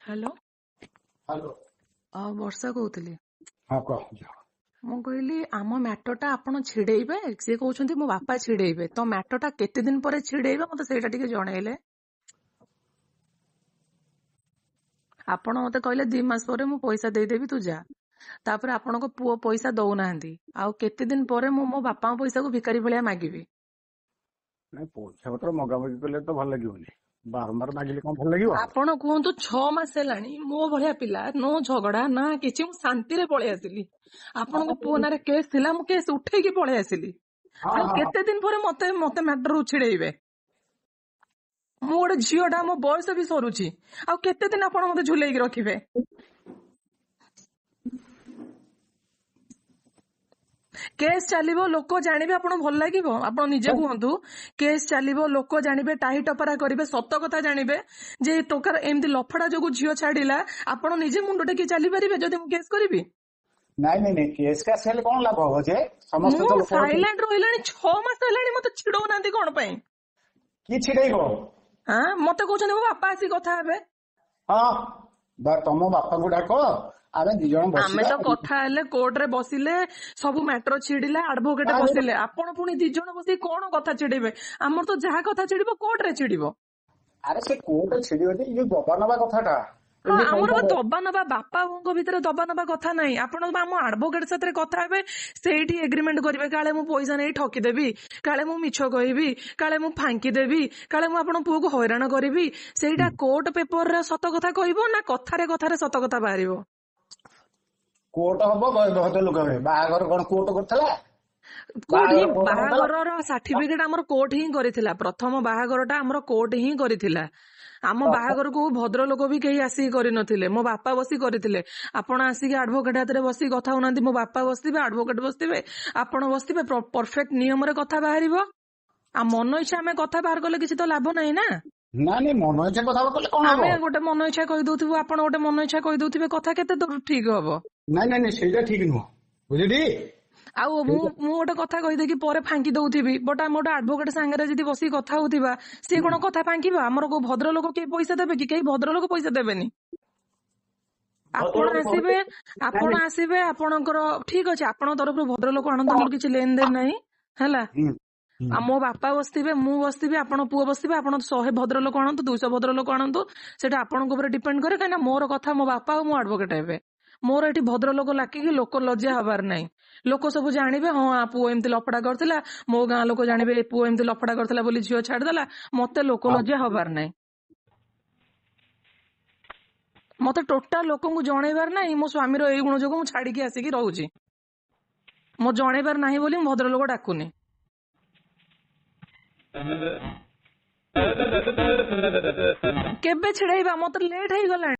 Hello. Hello. ବର୍ଷା କହୁଥିଲି। ହଁ, କହ ଝିଅ। ମୁଁ କହିଲି ଆମ ମ୍ୟାଟର ଟା ଆପଣ ଛିଡେଇବେ, ସିଏ କହୁଛନ୍ତି ମୋ ବାପା ଛିଡେଇବେ, ତ ମ୍ୟାଟର ଟା କେତେ ଦିନ ପରେ ଛିଡେଇବେ ମତେ ସେଇଟା ଟିକେ ଜଣେଇଲେ। ଆପଣ ମତେ କହିଲେ 2 ମାସ ପରେ ମୁଁ ପଇସା ଦେଇଦେବି, ତୁ ଯା। ତାପରେ ଆପଣଙ୍କ ପୁଅ ପଇସା ଦଉନାହାନ୍ତି, ଆଉ କେତେ ଦିନ ପରେ ମୁଁ ମୋ ବାପାଙ୍କ ପଇସାକୁ ଭିକାରୀ ଭଳିଆ ମାଗିବି? ନାଇଁ, ପଇସା ପତ୍ର ମଗାମଗି କଲେ ତ ଭଲ ଲାଗିବନି, ବାରମ୍ବାର ମାଗିଲେ କଣ ଭଲ ଲାଗିବ? ଆପଣ କୁହନ୍ତୁ, 6 ମାସ ହେଲାଣି, ମୋ ଭଳିଆ ପିଲା ନୋ ଝଗଡା ନା କିଛି, ମୁଁ ଶାନ୍ତିରେ ପଳେଇ ଆସିଲି। ଆପଣଙ୍କ ପୁଅ ନାଁରେ କେସ୍ ଥିଲା, ମୁଁ କେସ୍ ଉଠେଇକି ପଳେଇ ଆସିଲି। ଆଉ କେତେ ଦିନ ପରେ ମତେ ମତେ ମ୍ୟାଟର ଛିଡେଇବେ? ମୁଁ ଗୋଟେ ଝିଅଟା, ମୋ ବୟସ ବି ସରୁଛି, ଆଉ କେତେ ଦିନ ଆପଣ ମତେ ଝୁଲେଇକି ରଖିବେ? କେସ୍ ଚାଲିବ, ଲୋକ ଜାଣିବେ, ଆପଣ ଭଲ ଲାଗିବ? ଆପଣ ନିଜେ କୁହନ୍ତୁ। କେସ୍ ଚାଲିବ, ଲୋକ ଜାଣିବେ, ଟାହି ଟପରା କରିବେ, ସତ କଥା ଜାଣିବେ ଯେ ଏ ଟୋକାର ଏମିତି ଲଫଡା ଯୋଗୁ ଝିଅ ଛାଡିଲା। ଆପଣ ନିଜେ ମୁଣ୍ଡ ଟେକି ଚାଲିପାରିବେ ଯଦି ମୁଁ କେସ୍ କରିବି? ନାଇଁ ନାଇଁ ନାଇଁ, କେସ୍ କାସ୍ ହେଲେ କଣ ଲାଭ ହବ ଯେ? ସମସ୍ତେ ମୁଁ ତ ଲୋକ ସାଇଲେଣ୍ଟ ରହିଲାଣି, 6 ମାସ ହେଲାଣି, ମତେ ଛିଡଉନାହାନ୍ତି କଣ ପାଇଁ? କି ଛିଡେଇବ? ହଁ, ମତେ କହୁଛନ୍ତି ମୋ ବାପା ଆସିକି କଥା ହେବେ। ହଁ, ବା ତମ ବାପାଙ୍କୁ ଡାକ, ଆମେ ଦି ଜଣ ଆମେ ବସିବା। ତ କଥା ହେଲେ, କୋର୍ଟରେ ବସିଲେ, ସବୁ ମ୍ୟାଟର ଛିଡିଲା, ଆଡଭୋକେଟ ବସିଲେ, ଆପଣ ପୁଣି ଦି ଜଣ ବସିକି କଣ କଥା ଛିଡେଇବେ? ଆମର ତ ଯାହା କଥା ଛିଡିବ କୋର୍ଟରେ ଛିଡିବ। ଆରେ ସେ କୋର୍ଟ ଛିଡିବ ଯେ, ଏଇ ଯୋଉ ଦବା ନବା କଥାଟା, ଏଇ ହଁ, ଯୋଉ ଆମର ବା ପଇସା ଦବା ନବା, ବାପା ବୋଉଙ୍କ ଭିତରେ ଦବା ନବା କଥା ନାହିଁ। ଆପଣ ବା ଆମ ଆଡଭୋକେଟ ସାଥିରେ କଥା ହେବେ, ସେଇଠି ଏଗ୍ରିମେଣ୍ଟ କରିବେ। କାଳେ ମୁଁ ପଇସା ନେଇ ଠକିଦେବି, କାଳେ ମୁଁ ମିଛ କହିବି, କାଳେ ମୁଁ ଫାଙ୍କି ଦେବି, କାଳେ ମୁଁ ଆପଣଙ୍କ ପୁଅକୁ ହଇରାଣ କରିବି, ସେଇଟା କୋର୍ଟ ପେପରରେ ସତ କଥା କହିବ ନା କଥାରେ କଥାରେ ସତ କଥା ବାହାରିବ? କୋର୍ଟ ହବ, ଭଦ୍ରଲୋକ ହେବେ। ବାହାଘର କଣ କୋର୍ଟ କରିଥିଲା? କୋର୍ଟ ହିଁ ବାହାଘର କୋର୍ଟ କରିଥିଲା? ବାହାଘରର ସାର୍ଟିଫିକେଟ ଆମର କୋର୍ଟ ହିଁ କରିଥିଲା। ପ୍ରଥମ ବାହାଘରଟା ଆମର କୋର୍ଟ ହିଁ କରିଥିଲା। ଆମ ବାହାଘରକୁ ଭଦ୍ରଲୋକ ବି କେହି ଆସିକି କରିନଥିଲେ, ମୋ ବାପା ବସି କରିଥିଲେ। ଆପଣ ଆସିକି ଆଡଭୋକେଟ ହାତରେ ବସିକି କଥା ହଉନାହାନ୍ତି। ମୋ ବାପା ବସିଥିବେ, ଆଡଭୋକେଟ ବସିଥିବେ, ଆପଣ ବସିଥିବେ, ପରଫେକ୍ଟ ନିୟମରେ କଥା ବାହାରିବ। ଆଉ ମନ ଇଚ୍ଛା ଆମେ କଥା ବାହାର କଲେ କିଛି ତ ଲାଭ ନାହିଁ ନା। ନାଇଁ ନାଇଁ, ମନ ଇଚ୍ଛା କଥା କଲେ କଣ ହବ? ଆମେ ଗୋଟେ ମନ ଇଚ୍ଛା କହିଦଉଥିବୁ, ଆପଣ ଗୋଟେ ମନ ଇଚ୍ଛା କହିଦଉଥିବେ, କଥା କେତେ ଦୂର ଠିକ ହବ? ନାଇଁ ନାଇଁ ନାଇଁ, ସେଇଟା ଠିକ ନୁହଁ, ବୁଝିଲି। ଆଉ ମୁଁ ଗୋଟେ କଥା କହିଦେଇକି ପରେ ଫାଙ୍କି ଦଉଥିବି, ବଟ ଆମେ ଗୋଟେ ଆଡଭୋକେଟ ସାଙ୍ଗରେ ଯଦି ବସିକି କଥା ହଉଥିବା, ସିଏ କଣ କଥା ଫାଙ୍କିବ? ଆମର କୋଉ ଭଦ୍ରଲୋକ କେହି ପଇସା ଦେବେ କି? କେହି ଭଦ୍ରଲୋକ ପଇସା ଦେବେନି। ଆପଣ ଭଦ୍ରଲୋକ ଆସିବେ, ଆପଣ ଆସିବେ, ଆପଣଙ୍କର ଠିକ ଅଛି, ଆପଣଙ୍କ ତରଫରୁ ଭଦ୍ରଲୋକ ଆଣନ୍ତୁ, ମୋର କିଛି ଲେନ ଦେନ ନାହିଁ, ହେଲା। ଆଉ ମୋ ବାପା ବସିଥିବେ, ମୁଁ ବସିଥିବି, ଆପଣ ପୁଅ ବସିଥିବେ, ଆପଣ 100 ଭଦ୍ରଲୋକ ଆଣନ୍ତୁ, 200 ଭଦ୍ରଲୋକ ଆଣନ୍ତୁ, ସେଇଟା ଆପଣଙ୍କ ଉପରେ ଡିପେଣ୍ଡ କରେ। କାହିଁକିନା ମୋର କଥା ମୋ ବାପା ଆଉ ମୋ ଆଡଭୋକେଟ ହେବେ। ମୋର ଏଠି ଭଦ୍ରଲୋକ ଲାକିକି ଲୋକ ଲଜ୍ଜା ହବାର ନାହିଁ। ଲୋକ ସବୁ ଜାଣିବେ, ହଁ ଆ ପୁଅ ଏମିତି ଲଫଡା କରିଥିଲା, ମୋ ଗାଁ ଲୋକ ଜାଣିବେ ଏ ପୁଅ ଏମିତି ଲଫଡା କରିଥିଲା ବୋଲି ଝିଅ ଛାଡିଦେଲା। ମତେ ଲୋକ ଲଜ୍ଜା ହବାର ନାହିଁ। ମତେ ଟୋଟାଲ ଲୋକଙ୍କୁ ଜଣେଇବାର ନାହିଁ ମୋ ସ୍ୱାମୀର ଏଇ ଗୁଣ ଯୋଗୁ ମୁଁ ଛାଡିକି ଆସିକି ରହୁଛି। ମୋ ଜଣେଇବାର ନାହିଁ ବୋଲି ମୁଁ ଭଦ୍ରଲୋକ ଡାକୁନି। କେବେ ଛିଡେଇବା? ମତେ ଲେଟ୍ ହେଇଗଲାଣି।